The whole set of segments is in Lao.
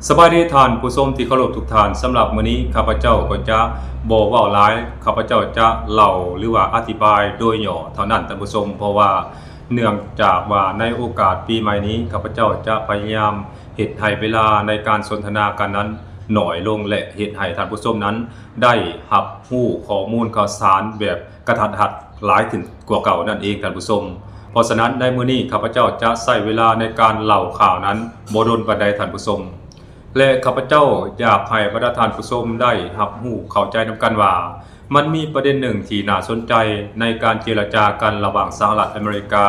ສະບາຍດີທ່ານຜູ້ຊົມທີ່ເຄົາລົບທຸກທ່ານ, ສຳລັບມື້ນີ້ຂ້າພະເຈົ້າກໍຈະບໍ່ເວົ້າຫຼາຍ, ຂ້າພະເຈົ້າຈະເລົ່າ ຫຼືວ່າອະທິບາຍໂດຍຫຍໍ້ເທົ່ານັ້ນທ່ານຜູ້ຊົມ, ເພາະວ່າເນື່ອງຈາກວ່າໃນໂອກາດປີໃໝ່ນີ້ ຂ້າພະເຈົ້າຈະພະຍາຍາມເຮັດໃຫ້ເວລາໃນການສົນທະນາກັນນັ້ນໜ້ອຍລົງ ແລະ ເຮັດໃຫ້ທ່ານຜູ້ຊົມນັ້ນໄດ້ຮັບຮູ້ຂໍ້ມູນຂ່າວສານແບບກະທັດຮັດຫຼາຍຂຶ້ນກວ່າເກົ່ານັ້ນເອງທ່ານຜູ້ຊົມ. ເພາະສະນັ້ນໃນມື້ນີ້ຂ້າພະເຈົ້າຈະໃຊ້ເວລາໃນການເລົ່າຂ່າວນັ້ນບໍ່ດົນປານໃດທ່ານຜູ້ຊົມ. ແລະ ຂ້າພະເຈົ້າຢາກໃຫ້ບັນດາທ່ານຜູ້ຊົມໄດ້ຮັບຮູ້ເຂົ້າໃຈນຳກັນວ່າ ມັນມີປະເດັນໜຶ່ງທີ່ໜ້າສົນໃຈໃນການເຈລະຈາກັນລະຫວ່າງສະຫະລັດອາເມລິກາ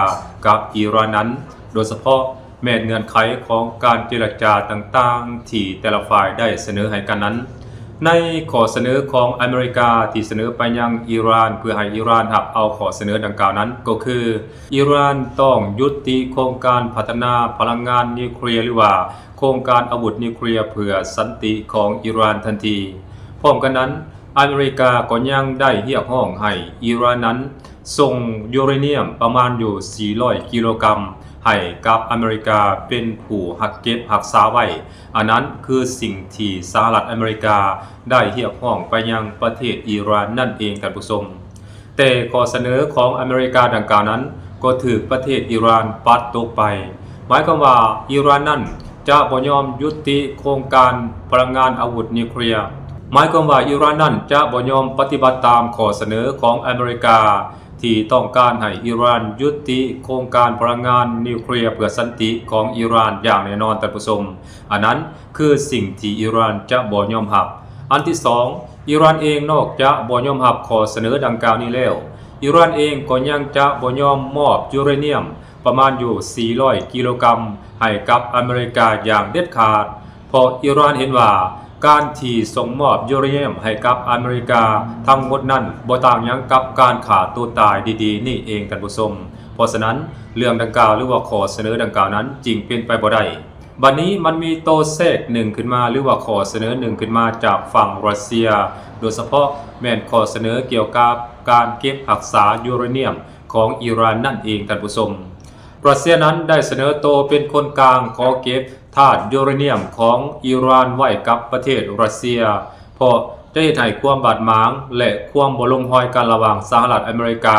ກັບອີຣານນັ້ນ, ໂດຍສະເພາະແມ່ນເງື່ອນໄຂຂອງການເຈລະຈາຕ່າງໆທີ່ແຕ່ລະຝ່າຍໄດ້ສະເໜີໃຫ້ກັນນັ້ນ. ໃນຂໍ້ສະເໜີຂອງອາເມລິກາທີ່ສະເໜີໄປຍັງອີຣານ ເພື່ອໃຫ້ອີຣານຮັບເອົາຂໍ້ສະເໜີດັ່ງກ່າວນັ້ນ ກໍຄື ອີຣານຕ້ອງຢຸດຕິໂຄງການພັດທະນາພະລັງງານນິວເຄລຍ ຫຼືວ່າໂຄງການອາວຸດນິວເຄລຍເພື່ອສັນຕິຂອງອີຣານທັນທີ. ພ້ອມກັນນັ້ນ, ອາເມລິກາກໍຍັງໄດ້ຮຽກຮ້ອງໃຫ້ອີຣານນັ້ນສົ່ງຢູເຣນຽມປະມານຢູ່ສີ່ຮ້ອຍກິໂລກຣາມໃຫ້ກັບອາເມລິກາເປັນຜູ້ຮັກເກັບຮັກສາໄວ້. ອັນນັ້ນຄືສິ່ງທີ່ສະຫະລັດອາເມລິກາໄດ້ຮຽກຮ້ອງໄປຍັງປະເທດອີຣານນັ້ນເອງທ່ານຜູ້ຊົມ. ແຕ່ຂໍ້ສະເໜີຂອງອາເມລິກາດັ່ງກ່າວນັ້ນກໍຖືກປະເທດອີຣານປັດຕົກໄປ. ໝາຍຄວາມວ່າອີຣານນັ້ນຈະບໍ່ຍອມຍຸຕິໂຄງການພະລັງງານອາວຸດນິວເຄລຍ. ໝາຍຄວາມວ່າອີຣານນັ້ນຈະບໍ່ຍອມປະຕິບັດຕາມຂໍ້ສະເໜີຂອງອາເມລິກາ ທີ່ຕ້ອງການໃຫ້ອີຣານຍຸຕິໂຄງການພະລັງງານນິວເຄລຍເພື່ອສັນຕິຂອງອີຣານຢ່າງແນ່ນອນທ່ານຜູ້ຊົມ. ອັນນັ້ນຄືສິ່ງທີ່ອີຣານຈະບໍ່ຍອມຮັບ. ອັນທີສອງ, ອີຣານເອງນອກຈະບໍ່ຍອມຮັບຂໍ້ສະເໜີດັ່ງກ່າວນີ້ແລ້ວ, ອີຣານເອງກໍຍັງຈະບໍ່ຍອມມອບຢູເຣນຽມປະມານຢູ່ສີ່ຮ້ອຍກິໂລກຣາມໃຫ້ກັບອາເມລິກາຢ່າງເດັດຂາດ, ເພາະອີຣານເຫັນວ່າການທີ່ສົ່ງມອບຢູເຣນຽມໃຫ້ກັບອາເມລິກາທັງໝົດນັ້ນບໍ່ຕ່າງຫຍັງກັບການຂ້າຕົວຕາຍດີໆນີ້ເອງທ່ານຜູ້ຊົມ. ເພາະສະນັ້ນ, ເລື່ອງດັ່ງກ່າວ ຫຼືວ່າຂໍ້ສະເໜີດັ່ງກ່າວນັ້ນຈຶ່ງເປັນໄປບໍ່ໄດ້. ບັດນີ້ມັນມີໂຕແຊກໜຶ່ງຂຶ້ນມາ ຫຼືວ່າຂໍ້ສະເໜີໜຶ່ງຂຶ້ນມາຈາກຝັ່ງຣັດເຊຍ, ໂດຍສະເພາະແມ່ນຂໍ້ສະເໜີກ່ຽວກັບການເກັບຮັກສາຢູເຣນຽມຂອງອີຣານນັ້ນເອງທ່ານຜູ້ຊົມ. ຣັດເຊຍນັ້ນໄດ້ສະເໜີໂຕເປັນຄົນກາງຂໍເກັບທາດຢູເຣນຽມຂອງອີຣານໄວ້ກັບປະເທດຣັດເຊຍ, ເພາະຈະເຮັດໃຫ້ຄວາມບາດໝາງ ແລະ ຄວາມບໍ່ລົງຮອຍກັນລະຫວ່າງສະຫະລັດອາເມລິກາ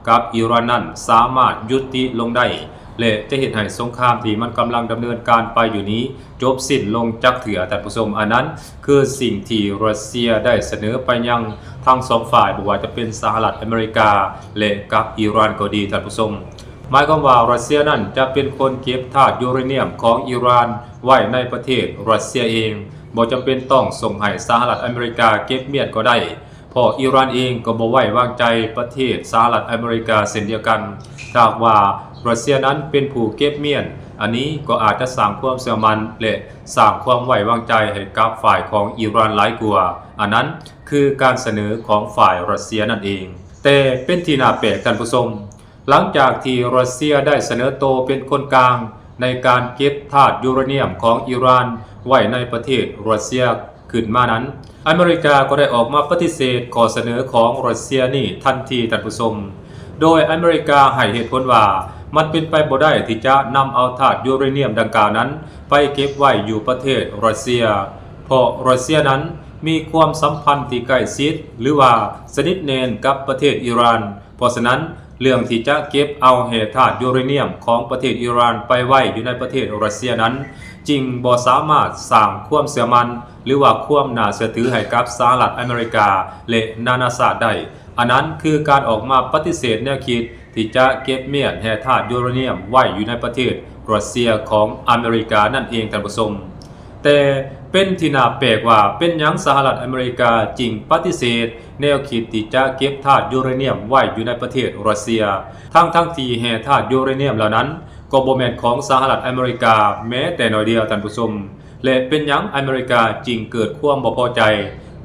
ກັບອີຣານນັ້ນສາມາດຍຸຕິລົງໄດ້ ແລະ ຈະເຮັດໃຫ້ສົງຄາມທີ່ມັນກຳລັງດຳເນີນການໄປຢູ່ນີ້ຈົບສິ້ນລົງຈັກເທື່ອທ່ານຜູ້ຊົມ. ອັນນັ້ນຄືສິ່ງທີ່ຣັດເຊຍໄດ້ສະເໜີໄປຍັງທັງສອງຝ່າຍ, ບໍ່ວ່າຈະເປັນສະຫະລັດອາເມລິກາ ແລະ ກັບອີຣານກໍດີທ່ານຜູ້ຊົມ. ໝາຍຄວາມວ່າຣັດເຊຍນັ້ນຈະເປັນຄົນເກັບທາດຢູເຣນຽມຂອງອີຣານໄວ້ໃນປະເທດຣັດເຊຍເອງ, ບໍ່ຈຳເປັນຕ້ອງສົ່ງໃຫ້ສະຫະລັດອາເມລິກາເກັບມ້ຽນກໍໄດ້, ເພາະອີຣານເອງກໍບໍ່ໄວ້ວາງໃຈປະເທດສະຫະລັດອາເມລິກາເຊັ່ນດຽວກັນ. ຖ້າຫາກວ່າຣັດເຊຍນັ້ນເປັນຜູ້ເກັບມ້ຽນ, ອັນນີ້ກໍອາດຈະສ້າງຄວາມເຊື່ອໝັ້ນ ແລະ ສ້າງຄວາມໄວ້ວາງໃຈໃຫ້ກັບຝ່າຍຂອງອີຣານຫຼາຍກວ່າ. ອັນນັ້ນຄືການສະເໜີຂອງຝ່າຍຣັດເຊຍນັ້ນເອງ. ແຕ່ເປັນທີ່ໜ້າແປກທ່ານຜູ້ຊົມ, ຫຼັງຈາກທີ່ຣັດເຊຍໄດ້ສະເໜີໂຕເປັນຄົນກາງໃນການເກັບທາດຢູເຣນຽມຂອງອີຣານໄວ້ໃນປະເທດຣັດເຊຍຂຶ້ນມານັ້ນ, ອາເມລິກາກໍໄດ້ອອກມາປະຕິເສດຂໍ້ສະເໜີຂອງຣັດເຊຍນີ້ທັນທີທ່ານຜູ້ຊົມ, ໂດຍອາເມລິກາໃຫ້ເຫດຜົນວ່າມັນເປັນໄປບໍ່ໄດ້ທີ່ຈະນຳເອົາທາດຢູເຣນຽມດັ່ງກ່າວນັ້ນໄປເກັບໄວ້ຢູ່ປະເທດຣັດເຊຍ, ເພາະຣັດເຊຍນັ້ນມີຄວາມສຳພັນທີ່ໃກ້ຊິດ ຫຼືວ່າສະໜິດແໜ້ນກັບປະເທດອີຣານ. ເພາະສະນັ້ນ, ເລື່ອງທີ່ຈະເກັບເອົາແຮ່ທາດຢູເຣນຽມຂອງປະເທດອີຣານໄປໄວ້ຢູ່ໃນປະເທດຣັດເຊຍນັ້ນ ຈຶ່ງບໍ່ສາມາດສ້າງຄວາມເຊື່ອໝັ້ນ ຫຼືວ່າຄວາມໜ້າເຊື່ອຖືໃຫ້ກັບສະຫະລັດອາເມລິກາ ແລະ ນານາຊາດໄດ້. ອັນນັ້ນຄືການອອກມາປະຕິເສດແນວຄິດທີ່ຈະເກັບມ້ຽນແຮ່ທາດຢູເຣນຽມໄວ້ຢູ່ໃນປະເທດຣັດເຊຍຂອງອາເມລິການັ້ນເອງທ່ານຜູ້ຊົມ. ແຕ່ເປັນທີ່ໜ້າແປກວ່າ ເປັນຫຍັງສະຫະລັດອາເມລິກາຈຶ່ງປະຕິເສດແນວຄິດທີ່ຈະເກັບທາດຢູເຣນຽມໄວ້ຢູ່ໃນປະເທດຣັດເຊຍ, ທັງໆທີ່ແຮ່ທາດຢູເຣນຽມເຫຼົ່ານັ້ນກໍບໍ່ແມ່ນຂອງສະຫະລັດອາເມລິກາແມ້ແຕ່ໜ້ອຍດຽວ, ທ່ານຜູ້ຊົມ. ແລະ ເປັນຫຍັງອາເມລິກາຈຶ່ງເກີດຄວາມບໍ່ພໍໃຈ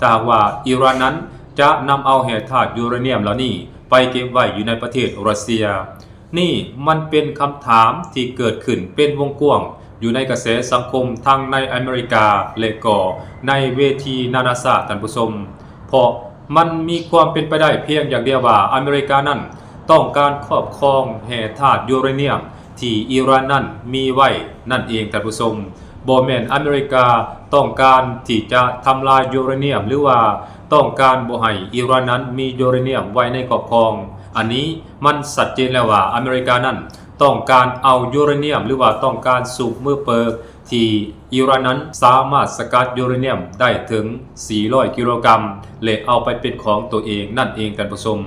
ຖ້າຫາກວ່າອີຣານນັ້ນຈະນຳເອົາແຮ່ທາດຢູເຣນຽມເຫຼົ່ານີ້ໄປເກັບໄວ້ຢູ່ໃນປະເທດຣັດເຊຍ? ນີ້ມັນເປັນຄຳຖາມທີ່ເກີດຂຶ້ນເປັນວົງກວ້າງຢູ່ໃນກະແສສັງຄົມທັງໃນອາເມລິກາ ແລະ ກໍໃນເວທີນານາຊາດ, ທ່ານຜູ້ຊົມ, ເພາະມັນມີຄວາມເປັນໄປໄດ້ພຽງຢ່າງດຽວວ່າອາເມລິການັ້ນຕ້ອງການຄອບຄອງແຮ່ທາດຢູເຣນຽມທີ່ອີຣານນັ້ນມີໄວ້ນັ້ນເອງ, ທ່ານຜູ້ຊົມ. ບໍ່ແມ່ນອາເມລິກາຕ້ອງການທີ່ຈະທຳລາຍຢູເຣນຽມ ຫຼືວ່າຕ້ອງການບໍ່ໃຫ້ອີຣານນັ້ນມີຢູເຣນຽມໄວ້ໃນຄອບຄອງ. ອັນນີ້ມັນຊັດເຈນແລ້ວວ່າອາເມລິການັ້ນຕ້ອງການເອົາຢູເຣນຽມ ຫຼືວ່າຕ້ອງການສູບມືເປີກ ທີ່ອີຣານນັ້ນສາມາດສະກັດຢູເຣນຽມໄດ້ເຖິງສີ່ຮ້ອຍກິໂລກຣາມ ແລະ ເອົາໄປເປັນຂອງຕົວເອງນັ້ນເອງທ່ານຜູ້ຊົມ.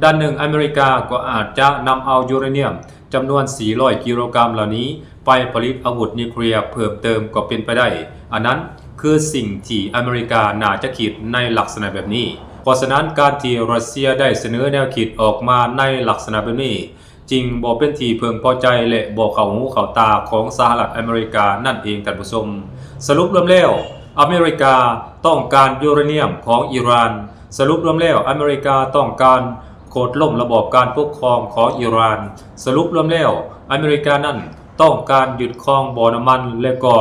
ດ້ານໜຶ່ງ ອາເມລິກາກໍອາດຈະນຳເອົາຢູເຣນຽມຈຳນວນສີ່ຮ້ອຍກິໂລກຣາມເຫຼົ່ານີ້ ໄປຜະລິດອາວຸດນິວເຄລຍເພີ່ມເຕີມກໍເປັນໄປໄດ້. ອັນນັ້ນຄືສິ່ງທີ່ອາເມລິກາໜ້າຈະຄິດໃນລັກສະນະແບບນີ້. ເພາະສະນັ້ນ ການທີ່ຣັດເຊຍໄດ້ສະເໜີແນວຄິດອອກມາໃນລັກສະນະແບບນີ້ ຈຶ່ງບໍ່ເປັນທີ່ເພິ່ງພໍໃຈ ແລະ ບໍ່ເຂົ້າຫູເຂົ້າຕາຂອງສະຫະລັດອາເມລິການັ້ນເອງທ່ານຜູ້ຊົມ. ສະຫຼຸບລວມແລ້ວ ອາເມລິກາຕ້ອງການຢູເຣນຽມຂອງອີຣານ. ສະຫຼຸບລວມແລ້ວ ອາເມລິກາຕ້ອງການໂຄ່ນລົ້ມລະບອບການປົກຄອງຂອງອີຣານ. ສະຫຼຸບລວມແລ້ວ ອາເມລິການັ້ນຕ້ອງການຍຶດຄອງບໍ່ນ້ຳມັນ ແລະ ກໍ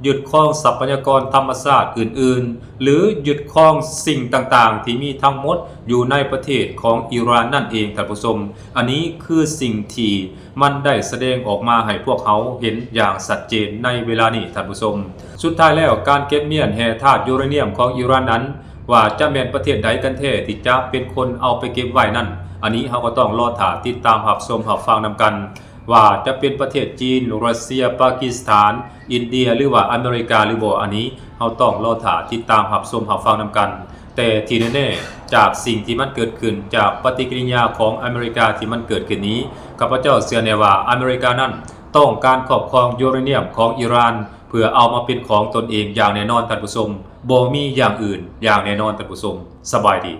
ຍຶດຄອງຊັບພະຍາກອນທຳມະຊາດອື່ນໆ ຫຼື ຍຶດຄອງສິ່ງຕ່າງໆທີ່ມີທັງໝົດຢູ່ໃນປະເທດຂອງອີຣານນັ້ນເອງທ່ານຜູ້ຊົມ. ອັນນີ້ຄືສິ່ງທີ່ມັນໄດ້ສະແດງອອກມາໃຫ້ພວກເຮົາເຫັນຢ່າງຊັດເຈນໃນເວລານີ້ທ່ານຜູ້ຊົມ. ສຸດທ້າຍແລ້ວ ການເກັບມ້ຽນແຮ່ທາດຢູເຣນຽມຂອງອີຣານນັ້ນ ວ່າຈະແມ່ນປະເທດໃດກັນແທ້ທີ່ຈະເປັນຄົນເອົາໄປເກັບໄວ້ນັ້ນ ອັນນີ້ເຮົາກໍຕ້ອງລໍຖ້າຕິດຕາມຮັບຊົມຮັບຟັງນຳກັນ ວ່າຈະເປັນປະເທດຈີນ, ຣັດເຊຍ, ປາກິສຖານ, ອິນເດຍ ຫຼືວ່າອາເມລິກາຫຼືບໍ່ ອັນນີ້ເຮົາຕ້ອງລໍຖ້າຕິດຕາມຮັບຊົມຮັບຟັງນຳກັນ. ແຕ່ທີ່ແນ່ໆ ຈາກສິ່ງທີ່ມັນເກີດຂຶ້ນ, ຈາກປະຕິກິລິຍາຂອງອາເມລິກາທີ່ມັນເກີດຂຶ້ນນີ້, ຂ້າພະເຈົ້າເຊື່ອແນ່ວ່າອາເມລິການັ້ນຕ້ອງການຄອບຄອງຢູເຣນຽມຂອງອີຣານ ເພື່ອເອົາມາເປັນຂອງຕົນເອງຢ່າງແນ່ນອນທ່ານຜູ້ຊົມ. ບໍ່ມີຢ່າງອື່ນຢ່າງແນ່ນອນທ່ານຜູ້ຊົມ. ສະບາຍດີ.